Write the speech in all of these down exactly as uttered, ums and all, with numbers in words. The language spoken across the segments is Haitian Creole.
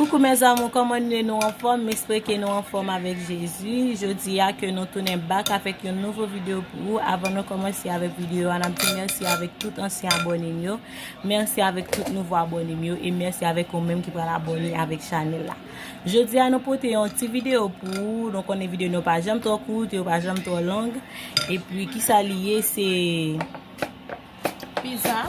Coucou mes amours, kòman nou ye? Nou anfòm? M espere ke nou anfòm avèk Jezi. Jodi a ke nou tounen back avèk yon nouvo videyo pou ou. Avan nou kòmanse avèk videyo a, n ap di mèsi avèk tout ansyen abòne m yo. Mèsi avèk tout nouvo abòne m yo. E mèsi avèk ou menm ki pral abòne avèk chanèl la. Jodi a nou pote yon ti videyo pou ou. Nou konnen videyo nou pa janm twò kout, yo pa janm twò long. Epi kisa li ye? Se Pizza.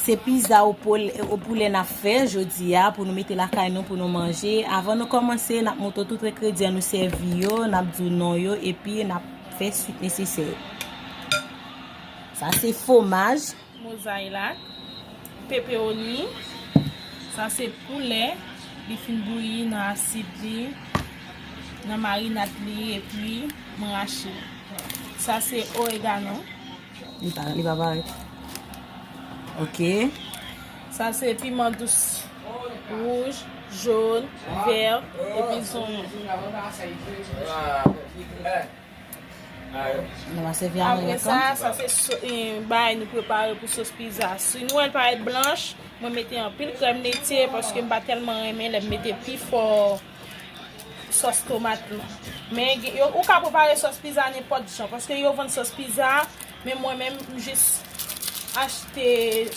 Se pizza o poulè, o poulè n ap fè jodi a pou nou mete lakay nou pou nou manje. Avan nou kòmanse, n ap montre w tout engredyan nou sèvi yo, n ap di w non yo, epi n ap fè swit nesesè yo. Sa se fwomaj. Mozzarella, pepperoni. Sa se poulè, li fin bouyi nan asid li, nan marinad li, epi m rache. Sa se oregano. Li pa, li pa parèt. Ok. Sa se piman dous wouj, jòn, vè, epi zonyon. Nou va sèvi avèk. Apre sa, sa se so-, eh, bagay nou prepare pou sos pizza. Si nou wè l parèt blanch, mwen mete anpil krèm letye paske m pa tèlman renmen lè m mete pi fò sòs tomat lan. Men gen, yo, ou ka prepare sòs pizza nenpòt jan, paske yo vann sòs pizza, men mwen menm, m jis achte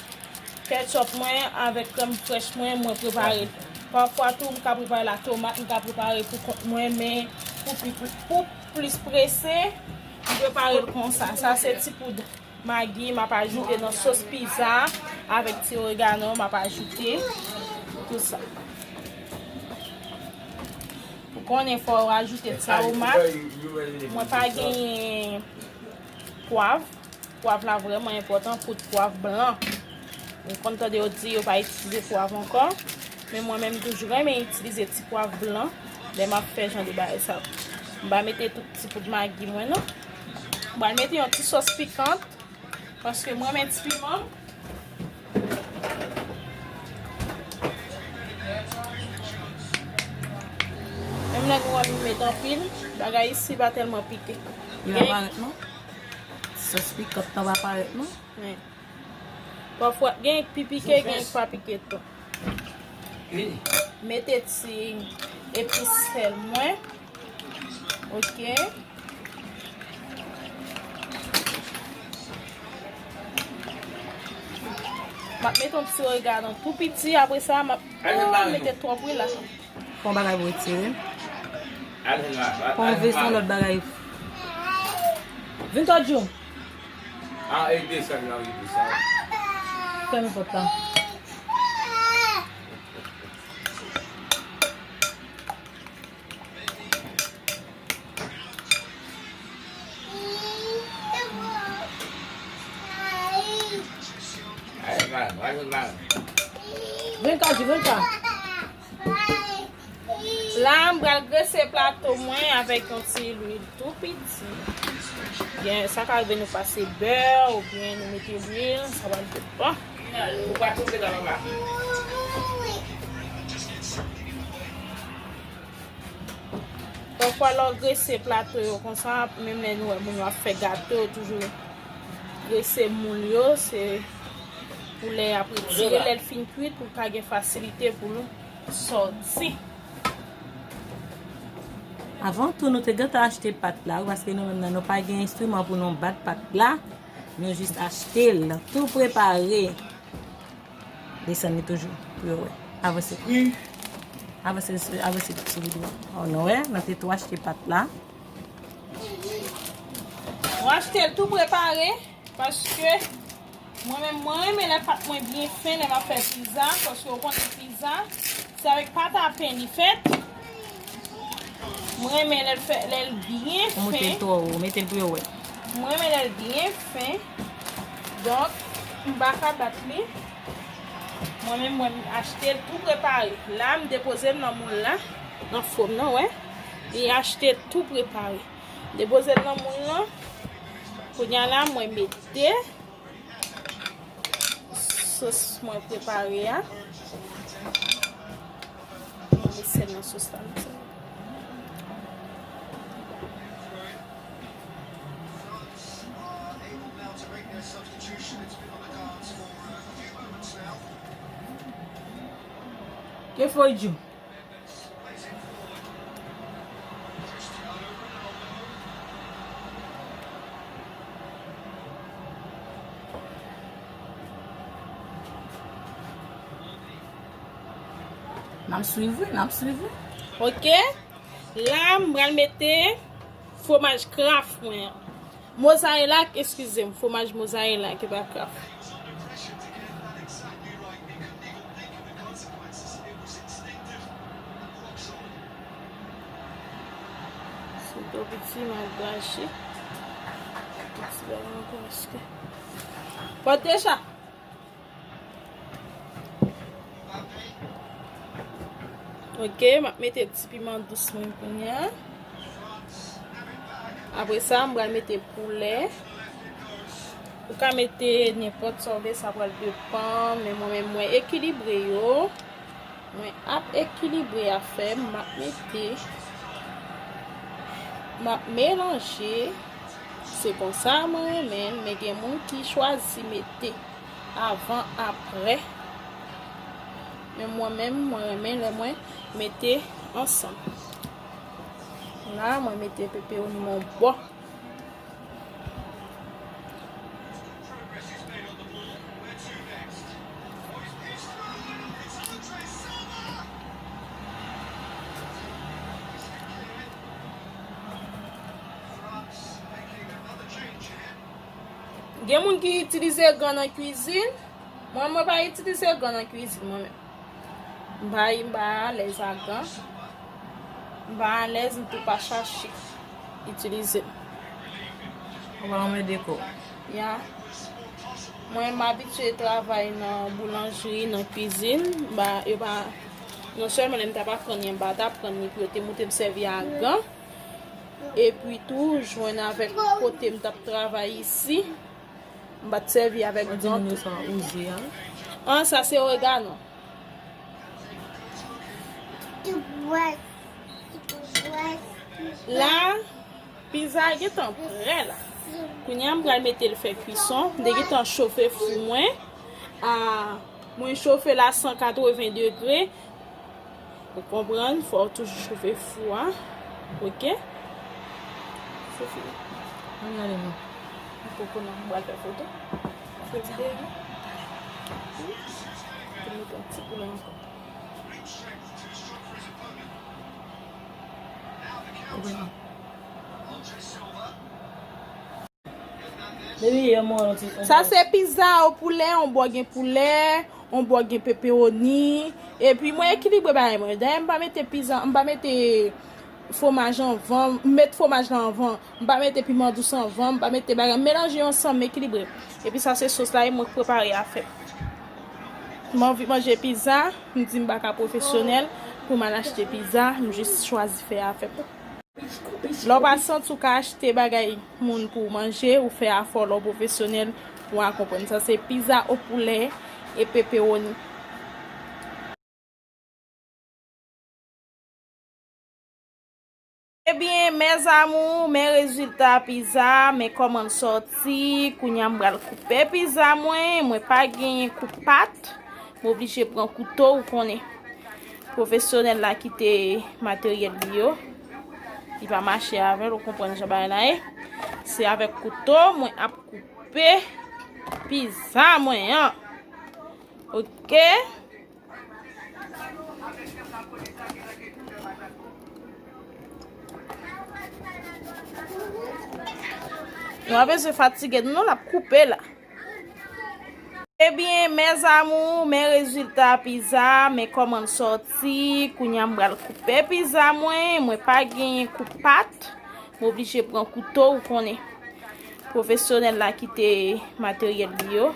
ketchup mwen avèk krèm frèch mwen, mwen prepare l. Pafwa tou, m ka prepare la tomat, m ka prepare pou kont mwen, men pou pi, pou plis prese, m prepare l konsa. Sa se ti poud Magi, m ap ajoute nan sos pizza avèk ti oregano, m ap ajoute tout sa. Ou konnen fò w ajoute ti aromat. Mwen pa genyen pwav. Pwav la vrèman enpòtan, poud pwav blan. Ou konn tande yo di yo pa itilize pwav ankò. Men mwen menm toujou renmen itilize ti pwav blan lè m ap fè jan de bagay sa yo. M pa mete tout ti poud magi mwen non. M pral mete yon ti sòs pikan paske mwen renmen ti piman. Menm lè nou wè m met anpil, bagay isi pa tèlman pike. Li pa parèt non. Sòs pikan an pa parèt non. Wi. Pafwa, gen k pi pike, gen k pa pike tou. Mete ti epis sèl mwen. Ok. M ap mete yon ti oregano tou piti, apre sa, m ap, oh, mete twòp wi la. Fè yon bagay pou retire. Fè yon vin yon lòt bagay. Vin tòt jou. A, e desann nan, e desann. Fèmen pòt la. Vin ka, vin ka. La, m pral grese plato mwen avèk yon ti lwil tou piti. Gen, sa ka rive nou pase bè oubyen nou mete lwil, sa pral depan. Ou pa touche la, papa. Pafwa, lè w grese plato yo konsa, menm lè nou wè moun yo ap fè gato, yo toujou grese moul yo, se pou lè y ap retire, lè l fin kwit, pou l ka gen fasilite pou l sòti. Avan tou, nou te gentan achte pat la, wi, paske nou menm nan, nou pa gen enstriman pou nou bat pat la. Nou jis achte l tou prepare. Desann li toujou pou yo wè. Avanse. Avanse, avanse sou videyo. Oh, nou wè, nou te tou achte pat la. Mwen achte l tou prepare paske mwen menm, mwen renmen lè pat mwen byen fen lè m ap fè pizza, paske ou konnen pizza, se avèk pat a pen li fèt. Mwen renmen lè l fè, lè l byen fen. Ou monte l twò wo, mete l pou yo wè. Mwen renmen lè l byen fen. Donk, m pa ka bat li. Mwen menm, mwen achte l tou prepare. La, m depoze l nan moul la, nan fò m nan, wè. Li achte tou prepare. Depoze l nan moul lan. Kounye a la, mwen mete sos mwen prepare a. Mwen met sèl nan sos la. Ke fò w di? N ap swiv, wi, n ap swiv, wi. Ok. La, m pral mete fwomaj Kraft mwen an. Mozarela, eskize m, fwomaj mozarela, e pa Kraft. Se to piti, m al gache. Piti bagay ankò, èske. Pòt deja. Ok, m ap mete ti piman dous mwen kounye a. Apre sa, m pral mete poulè. Ou ka mete nenpòt sa w vle, sa pral depann, men mwen menm mwen ekilibre yo. Mwen ap ekilibre afè m, m ap mete, m ap melanje. Se konsa mwen renmen l, men gen moun ki chwazi mete avan, apre. Men mwen menm, mwen renmen lè mwen mete ansanm. La, mwen mete pepewoni mwen bò. Gen moun ki itilize gan nan kwizin. Mwen, mwen pa itilize gan nan kwizin, mwen menm. M pa, m pa alèz ak gan. M pa alèz, m tou pa chache itilize l. Ou pa renmen deko? Ya. Mwen, m abitye travay nan boulanjri, nan kwizin. M pa, yo pa, non sèlman lè m t ap aprann li, m pa t aprann li pou yo te montre m sèvi ak gan. Epi tou, jwenn avèk kote m t ap travay isi, m pa t sèvi avèk gan tou. Mwen di moun yo sa ouze a. An, sa se oregano. La, pizza a gentan prè la. Kounye a, m pral mete l fè kwison. M te gentan chofe fou mwen. A, mwen chofe l a san katreven degre. Ou konprann, fò w toujou chofe fou a. Ok? Se fini. Ann gade non. M poko nan, m pral fè foto. Fè videyo. Pou mete yon ti koulè ankò. Ou konprann? Sa se pizza o poulè, on bò gen poulè, on bò gen pepewoni. Epi mwen ekilibre bagay mwen. Dayè m pa mete pizza, m pa mete fwomaj anvan, m met fwomaj la anvan. M pa mete piman dous anvan, m pa mete bagay. M melanje yo ansanm, m ekilibre. Epi sa se sos la, e mwen k prepare afè m. M anvi manje pizza, m di m pa ka pwofesyonèl pou m al achte pizza, m jis chwazi fè afè m. Lè w pa santi w ka achte bagay moun pou w manje, ou fè afè w lè w pwofesyonèl, ou a konprann. Sa se pizza o poulè e pepewoni. Ebyen, mes amours, men rezilta pizza, men kòman l sòti. Kounye a m pral koupe pizza mwen, mwen pa genyen koupat. M oblije pran kouto, ou konnen. Pwofesyonèl la kite materyèl li yo. Li pa mache avè l, ou konprann jan bagay la ye. Se avèk kouto mwen ap koupe pizza mwen an. Ok. Nou pa bezwen fatige nou non, l ap koupe la. Ebyen, mes amours, men rezilta pizza, men kòman l sòti. Kounye a m pral koupe pizza mwen, mwen pa genyen koupat. M oblije pran kouto, ou konnen. Pwofesyonèl la kite materyèl li yo.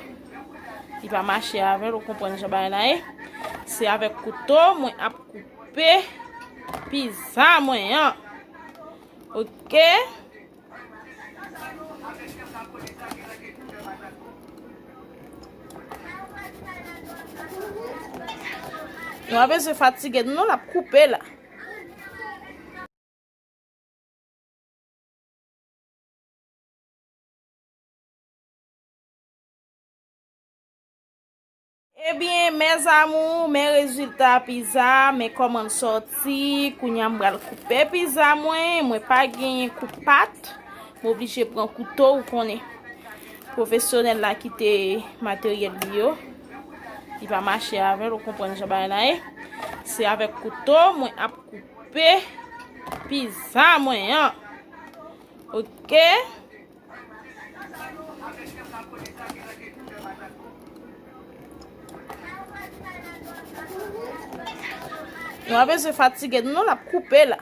Li pa mache avè l, ou konprann jan bagay la ye. Se avèk kouto mwen ap koupe pizza mwen an. Ok. Nou pa bezwen fatige nou non, l ap koupe la. Ebyen, mes amours, men rezilta pizza, men kòman l sòti. Kounye a m pral koupe pizza mwen, mwen pa genyen koupat. M oblije pran kouto, ou konnen. Pwofesyonèl la kite materyèl li yo. Li pa mache avè l, ou konprann jan bagay la ye. Se avèk kouto mwen ap koupe pizza mwen an. Oke. Nou pa bezwen fatige nou non, l ap koupe la.